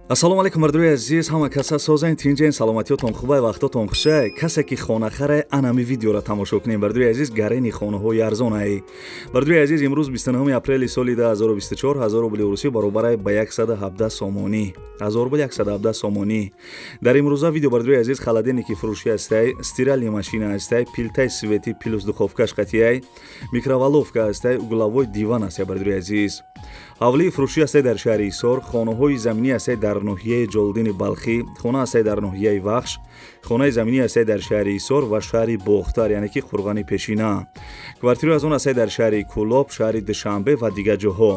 Ассалому алайкум, мардуми азиз, ҳама каса созен, тинҷен, саломатиётон хубай, вақтотон хушай. Касе ки хонахаре, анами видеоро тамошо кунем. Бардуи азиз, гарени хонаҳои арзонай. Бардуи азиз, имрӯз 29 апрели соли 2024, 1000 рубли русӣ баробарай ба 117 сомонӣ. 1000 рубл 117 сомонӣ. Дар имрӯза видео, бардуи азиз, холодильники фурӯшӣ ҳастай, стиральная машина ҳастай, плитаи светӣ плюс духовкаш қатияй, микроволновка ҳастай, угловой диван ҳастай, бардуи азиз. Ҳавлии фурӯшӣ ҳастай дар шаҳри Ҳисор, хонаҳои заминӣ ҳастай дар ноҳияи Ҷолдини Балхӣ, хона ҳастай дар ноҳияи Вахш, хонаи заминӣ ҳастай дар шаҳри Ҳисор ва шаҳри Бохтар, яъне ки Қурғани Пешина. Квартираи аз он ҳастай дар шаҳри Кӯлоб, шаҳри Душанбе ва дигар ҷоҳо.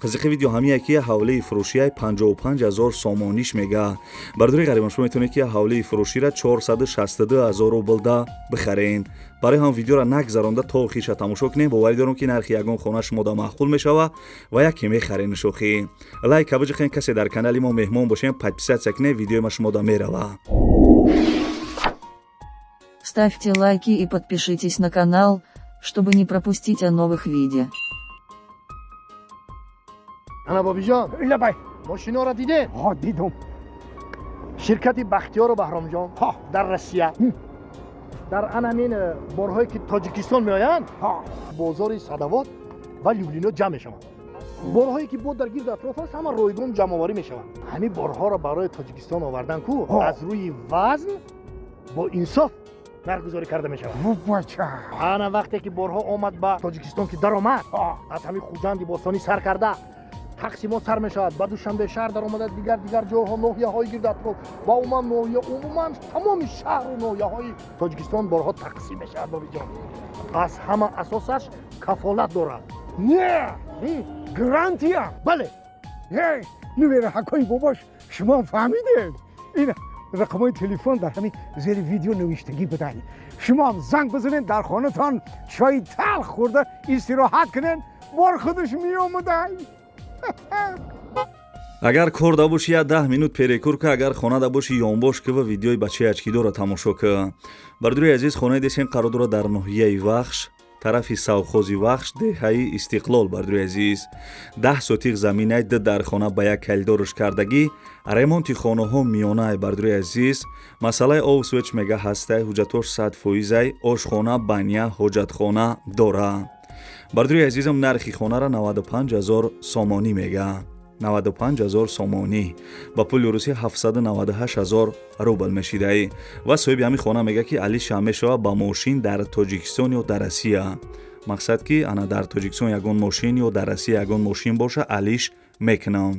Қизиқи видео ҳамие ки ҳавлии фурӯшиай 55 ҳазор сомониш мега. Бардори ғарибон, шумо метавонед ки ҳавлии фурӯширо 462 ҳазор рублда бихарен. Барои ҳам видеоро нагзаронда то охирша тамошо кунем. Боварӣ дорам, ки нархи ягон хона шумода маъқул мешава ва яке мехарен. Шӯхӣ, лайка биҷиқен. Касе дар канали мо меҳмон бошем, подписаться кунед, видеои ма шумода мерава. Ставьте лайки и подпишитесь на канал, чтобы не пропустить о новых видео. Ана, бобиҷон. Лабай. Мошиноро дидем? Ҳо, дидум. Ширкати Бахтиёру Баҳромҷон ҳо дар Россия дар анамин борҳое ки Тоҷикистон меоянд, бозори Садовод ва Люблино ҷамъ мешаванд. Борҳое ки бо дар гирду атроф аст, ҳама ройгон ҷамъоварӣ мешаванд. Ҳамин борҳоро барои Тоҷикистон овардан ку, аз рӯи вазн бо инсоф нархгузорӣ карда мешавад. Бача. Ана, вақте ки борҳо омад ба Тоҷикистон, ки даромад, аз ҳамин Хуҷанди бостонӣ сар карда, тақсимот сар мешавад, ба Душанбе шаҳр даромада, дигар дигар ҷойҳо, ноҳияҳои гирду атроф ва умуман ноҳия, умуман тамоми шаҳру ноҳияҳои Тоҷикистон борҳо тақсим мешавад. Бобиҷон, аз ҳама асосаш кафолат дорад. Не, гарантия. Бале. Эй, нувераҳакои бобош, шумо фаҳмидед, ин рақамҳои телефон дар ҳамин зери видео навиштагӣ буданд. Шумоам занг бизанед, дар хонатон чои талх хӯрда истироҳат кунед, бор худаш меомадай. Агар кор да бошӣ, я 10 минут перекур ка, агар хона да бошӣ, ёнбош ки ва видеои бачаи очкидорро тамошо ка. Бардури азиз, хонаи десен қарор дорад дар ноҳияи Вахш, тарафи совхози Вахш, деҳаи Истиқлол. Бардури азиз, 10 сотих заминай, ду дархона ба як калидорш кардагӣ, ремонти хонаҳо миёнай. Бардури азиз, масъалаи обу свет мега ҳастай, ҳуҷҷатош 100%-ай, ошхона, баня, ҳоҷатхона дора. Бардури азизам, нархи хонара 95 ҳазор сомонӣ мега. 95 ҳазор сомонӣ ба пули русӣ 798 ҳазор рубл мешидаӣ. Ва соҳиби ҳамин хона мега, ки алишам мешава ба мошин дар Тоҷикистон ё дар Россия. Мақсад ки ана дар Тоҷикистон ягон мошин ё дар Россия ягон мошин боша, алиш мекунам.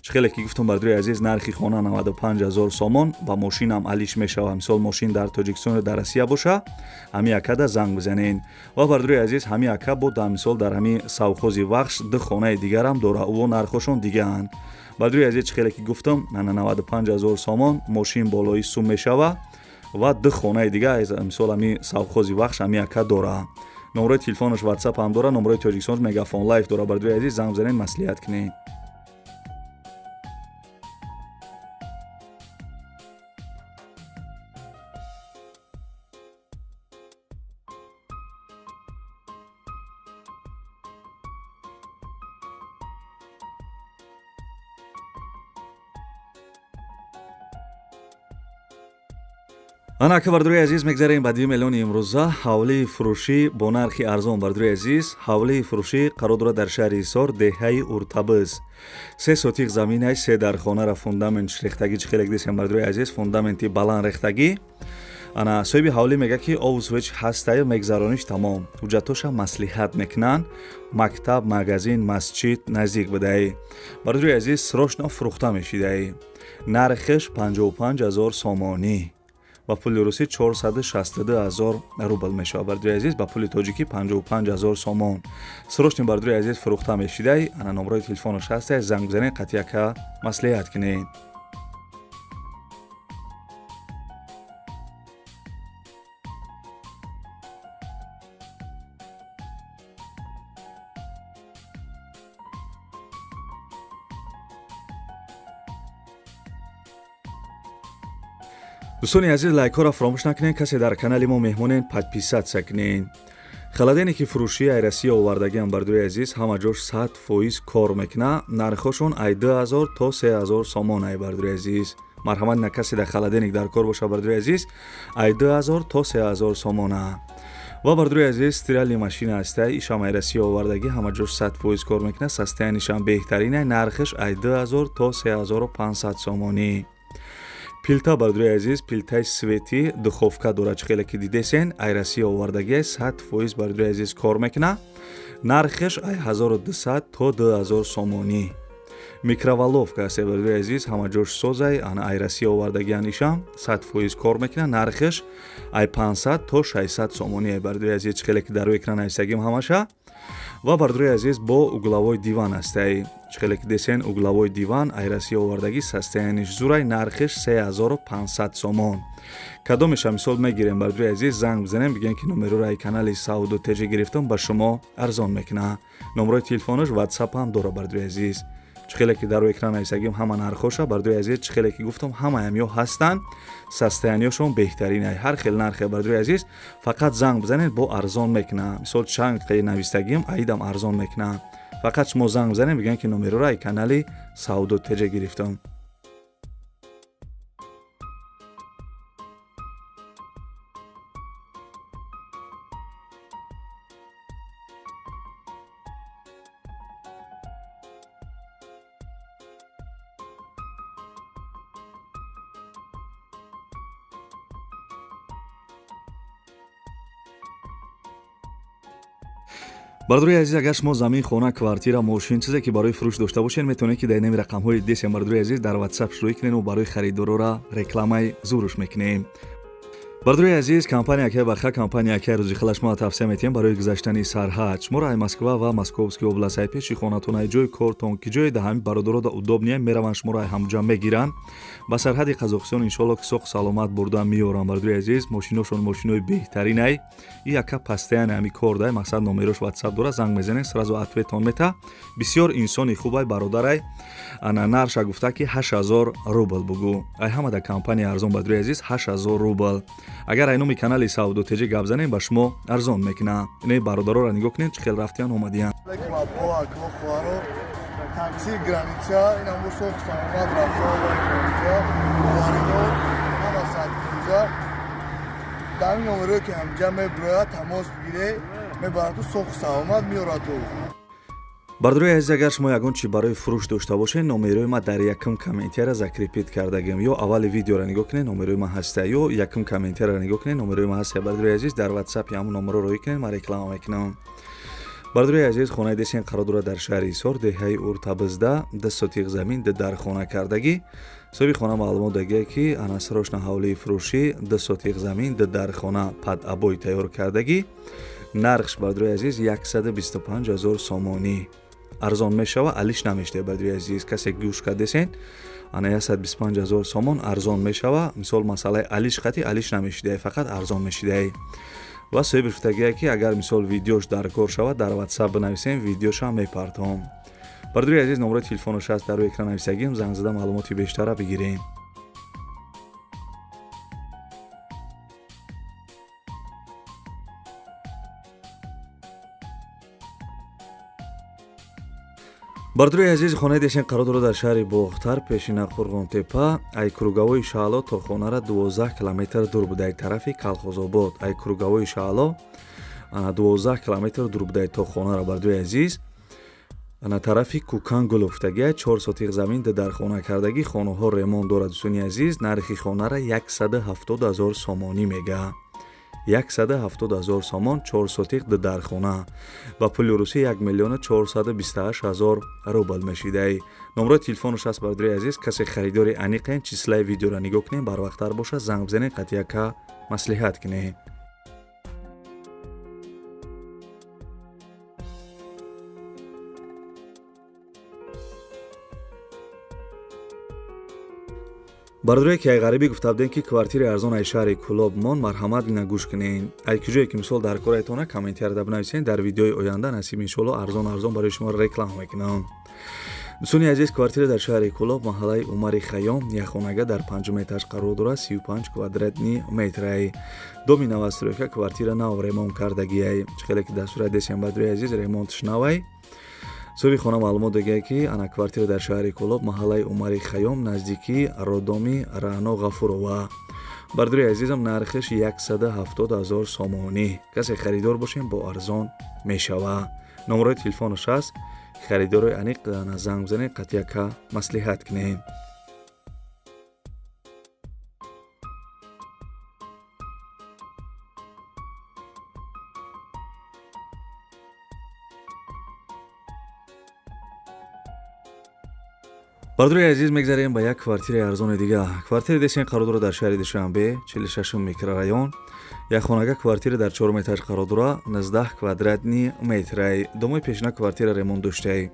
Чӣ хеле ки гуфтам, бардури азиз, нархи хона 95 ҳазор сомон, ба мошинам алиш мешава. Мисол, мошин дар Тоҷикистон ё дар Россия боша, ҳамин акада занг бизанед. Ва, бардури азиз, ҳамин ака бо дар мисол дар ҳамин совхози Вахш ду хонаи дигарам дора, ӯо нархҳошон дигаанд. Бардури азиз, чӣ хеле ки гуфтам, ана 95 ҳазор сомон, мошин болои сум мешава ва ду хонаи дига, мисол, ҳамин совхози Вахш ҳамин ака дора. Номрои телефонаш Ватсап ҳам дора, номрои Тоҷикистон Мегафон Лайф дора. Бардури азиз, занг бизанед, маслиҳат кунед. Ана ака, бардури азиз, мегзарем ба дуюм эълони имрӯза. Ҳавлии фурӯшӣ бо нархи арзон. Бардури азиз, ҳавлии фурӯшӣ қарор дорад дар шаҳри Ҳисор, деҳаи Уртабиз. 3 сотих заминай, се дархонара фундамент рехтагӣ. Чӣ хеле дисем, бардури азиз, фундаменти баланд рехтагӣ. Ана, соҳиби ҳавлӣ мега, ки обу свет ҳастаю, мегзарониш тамом, ҳуҷҷатоша маслиҳат мекунанд, мактаб, магазин, масҷид наздик будаи. Бардури азиз, срочно фурӯхта мешидаи. Нархеш 55 ҳазор сомонӣ, ба пули русӣ 462 ҳазор рубл мешавад. Бардури азиз, ба пули тоҷикӣ 55 ҳазор сомон. Срочно, бардури азиз, фурӯхта мешидай. Ана, номрои телефонаш ҳастай, занг бизанед, қатъияка маслиҳат кунед. Дӯстони азиз, лайкҳоро фаромӯш накунед. Касе дар канали мо меҳмонен, подписаться кунед. Холодильники фурӯшии ай Россия овардагиам, бардори азиз, ҳама ҷош 100% кор мекуна. Нархҳошон ай 2000 то 3000 сомон ай, бардори азиз. Марҳамат, на касе дар холодильник дар кор боша, бардори азиз, ай 2000 то 3000 сомона. Ва, бардори азиз, стиральный машина ҳастай, ишам ай Россия овардагӣ, ҳама ҷош 100% кор мекунад, состоянишам беҳтаринай, нархаш ай 2000 то 3500 сомонӣ. Плита, бардори азиз, плитаи светӣ, духовка дорад, чӣ хеле ки дидесен, ай Россия овардагиай, 100%, бардори азиз, кор мекунад, нархаш ай 1200 то 2000 сомонӣ. Микроволновка аст, бардори азиз, ҳама ҷош созай, ана ай Россия овардагиан, ишам 100% кор мекунад, нархаш ай 500 то 600 сомонӣ ай, бардори азиз, чӣ хеле ки дар рӯи экран нависагим ҳамаша. Ва, бардори азиз, бо угловой диван ҳастай, чӣ хеле ки десен, угловой диван ай Россия овардагӣ, состояниш зурай, нархиш 3500 сомон. Кадомеша мисол мегирем, бардори азиз, занг бизанем, бигем ки номероро ай канали Савдо ТЖ гирифтам, ба шумо арзон мекуна. Номерои телефонаш, Ватсап ҳам дора, бардори азиз. Чӣ хеле ки дар рӯи экран нависагим, ҳама нархоша, бардори азиз, чӣ хеле ки гуфтам, ҳамаям ё ҳастанд, состояниёшон беҳтаринай, ҳар хел нархе, бардори азиз, фақат занг бизанед, бо арзон мекуна. Мисол, чанд қи навистагим, аидам арзон мекуна. Фақат шумо занг бизанед, бигӯем ки номероро ай канали Савдо ТЖ гирифтам. Бардори азиз, агар шумо замин, хона, квартира, мошин, чизе ки барои фурӯш дошта бошед, метавонед ки дар нами рақамҳои десем, бардори азиз, дар Ватсап шурӯъ кунед, барои харидорора рекламаи зуруш мекунем. Бардори азиз, компания Акай Баха, компания Акай Рӯзихала шумо тавсия метиҳем барои гузаштани сарҳад. Шуморо ай Москва ва Московский област, ай пеши хонатон, ай ҷои кортон, ки ҷои да ҳамин бародаро да удобнее, мераванд, шуморо ай ҳамҷа мегиранд, ба сарҳади Қазоқистон иншоалло ки соқ саломат бурда меоранд. Бардори азиз, мошиношон мошинои беҳтаринай. И яка постоянно ҳами кор дай, мақсад, номерош Ватсап дора, занг мезанед, сразу ответон мета. Бисёр инсони хубай бародарай. Ана нарша гуфта ки 8000 рубл бугӯ. Ай ҳама да компания арзон, бардори азиз, 8000 рубл. Агар ай номи канали Савдо ТЖ гап занем, ба шумо арзон мекунам. Ин бародароро нигоҳ кунед, чӣ хел рафтиян, омадиян. Такси граница инам бо соқ саломат рафта граница варидор ҳама 100%. Дар ин номерое ки ҳамҷа мебирояд, тамос бигире, мебарад ту соқ саломат меорад ту. Бардорои азиз, агар шумо ягон чи барои фурӯш дошта бошед, номерои ма дар якум комментияра закрепить кардагим. Ё аввали видеоро нигоҳ кунед, номерои ма ҳаста, ё якум комментияро нигоҳ кунед, номерои ма ҳаста. Бардорои азиз, дар Ватсапи ҳамун номеро роҳӣ кунед, ман реклама мекунам. Бардорои азиз, хонаи десен қарор дорад дар шаҳри Ҳисор, деҳаи Уртабизда, ду сотиқ замин, ду дар хона кардагӣ. Соҳиби хона маълумот дагия, ки ана срочно ҳавлии фурӯшӣ, ду сотиқ замин, ду дар хона, под обои тайёр кардагӣ. Нархш, бардорои азиз, 125 ҳазор сомонӣ, арзон мешава, алиш намешуда. Бардорои азиз, касе гӯш кардесен, ана 125 ҳазор сомон арзон мешава. Мисол, масъалаи алиш қати алиш намешидай, фақат арзон мешидай. Ва соҳиби гуфтагия, ки агар мисол видеош дар кор шавад, дар Ватсап бинависем, видеошам мепартом. Бардорои азиз, номерои телефонош аст дар рӯи экран нависагим, занг зада маълумоти бештара бигирем. Бардорои азиз, хонаи десен қарор дорад дар шаҳри Бохтар, пешина Қурғонтепа. Ай круговои Шаъло то хонара 12 километр дур будай, тарафи Калхозобод. Ай круговои Шаъло 12 километр дур будай то хонара, бардорои азиз. Ана тарафи Кукан гулуфтагия, 4 сотиқ замин, ду дар хона кардагӣ, хонаҳо ремонт дорад, дӯстони азиз. Нархи хонара 170 ҳазор сомонӣ мега. 170 ҳазор сомон, 4 сотиқ, ду дар хона, ба пули русӣ 1 миллиону 428 ҳазор рубл мешидай. Номерои телефонаш аст, бардори азиз, касе харидори аниқен, числаи видеоро нигоҳ кунем, барвақттар бошад, занг бизанед, қатъияка маслиҳат кунед. Бардорое ки ай ғарибӣ гуфта будем, ки квартираи арзон ай шаҳри Кӯлоб мон, марҳамат, ина гӯш кунед. Ай куҷое ки мисол дар кораетона, комментарияда бинависед, дар видеои оянда насиб иншоалло арзон арзон барои шумо реклама мекунам. Дӯстони азиз, квартира дар шаҳри Кӯлоб, маҳаллаи Умари Хайём, як хонага дар панҷум этаж қарор дорад, 35 квадратный метрай. Доми новостройка, квартира нав ремонт кардагиай. Чӣ хеле ки дар сурат десем, бародари азиз, ремонтш навай. Соҳиби хона маълумот дагиай, ки ана квартира дар шаҳри Кӯлоб, маҳаллаи Умари Хайём, наздикии роддоми Раъно Ғафурова. Бародари азизам, нархиш 170 000 сомонӣ. Касе харидор бошем, бо арзон мешава. Номерои телефонаш аст, харидорои аниқ занг бизанед, қатъияка маслиҳат кунем. Бародари азиз, мегзарем ба як квартираи арзони дига. Квартираи десен қарор дорад дар шаҳри Душанбе, 46 микрорайон, як хонага, квартира дар чорум этаж қарор дорад, 19 квадратный метрай. Домои пешина квартира ремонт доштаи.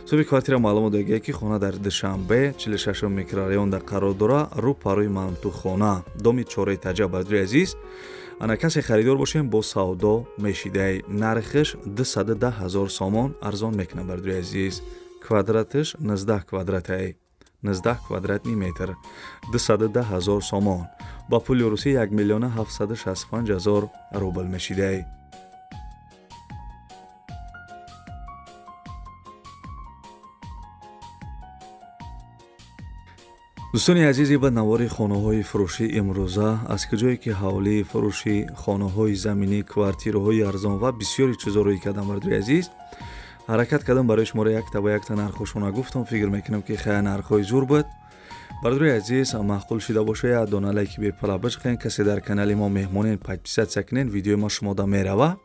Соҳиби квартира маълумот дагия, ки хона дар Душанбе, 46 микрорайонда қарор дорад, рӯ парои мантухона, доми чорэтажа. Бародари азиз, ана касе харидор бошем, бо савдо мешидай. Нархиш 210 000 сомон, арзон мекунад, бародари азиз. Квадратиш 19 квадратай, 19 квадратный метр, 210 000 сомон, ба пули русӣ 1 миллиона 765 000 рубл мешидай. Дӯстони азизи, ба навори хонаҳои фурӯшӣ имрӯза, аз куҷое ки ҳавлии фурӯшӣ, хонаҳои заминӣ, квартираҳои арзон ва бисёри чизо рӯй кардам, бародари азиз, ҳаракат кардам барои шуморо якта ба якта нархҳошона гуфтам. Фикр мекунам, ки хая нархҳои зур буд. Бародари азиз, маъқул шида боша, як дона лайки бепала бичиқен. Касе дар канали мо меҳмонен, подписаться кунен, видеои мо шумода мерава.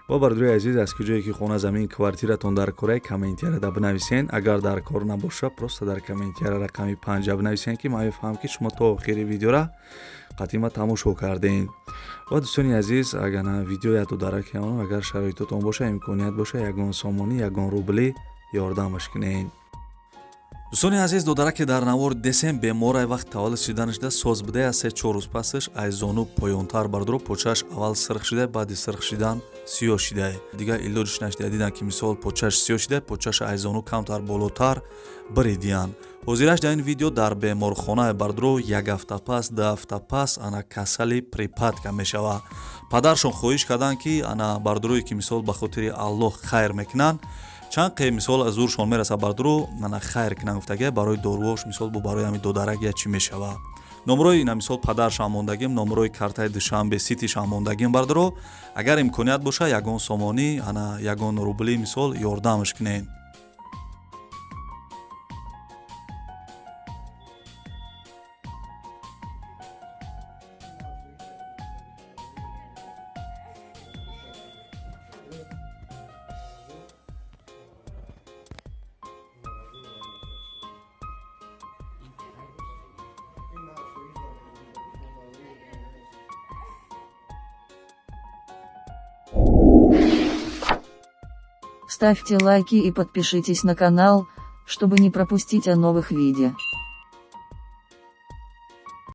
Ва бародари азиз, аз куҷое ки хона, замин, квартиратон дар кораи, комментарияда бинависен. Агар дар кор набоша, просто дар комментария рақами панҷа бинависен, ки ман бифаҳмам, ки шумо то охири видеора қатима тамошо кардем. Ва дӯстони азиз, агар на видео яду дараки он, агар шароитотон боша, имконият боша, ягон сомонӣ, ягон рубли ёрдамаш кунед. Дӯстони азиз, додараке дар навор десем беморай, вақт таваллуд шиданашда соз будай, аз 3-4 рӯз пасаш аз зону поёнтар, бардоро, почааш аввал сирх шидай, баъди сирх шидан сиёҳ шидай. Дигар илоҷиш нашидай. Дидан, ки мисол почааш сиёҳ шидай, почааш аз зону камтар болотар биридиянд. Ҳозираш дар ин видео дар беморхона, бардоро, як ҳафта пас, 2 ҳафта пас ана касали припадка мешава. Падаршон хоҳиш карданд, ки ана бардорое ки мисол ба хотири Аллоҳ хайр мекунанд, чанд қе мисол аз зуршон мераса, бардоро, ана хайр кунанд гуфтага, барои доруош, мисол бо барои ҳами додарак я чӣ мешава. Номрои ина мисол падаршам мондагим, номрои картаи Душанбе Ситишам мондагим. Бардоро, агар имконият боша, ягон сомонӣ, ана ягон рубли мисол ёрдамаш кунед. Ставьте лайки и подпишитесь на канал, чтобы не пропустить о новых видео.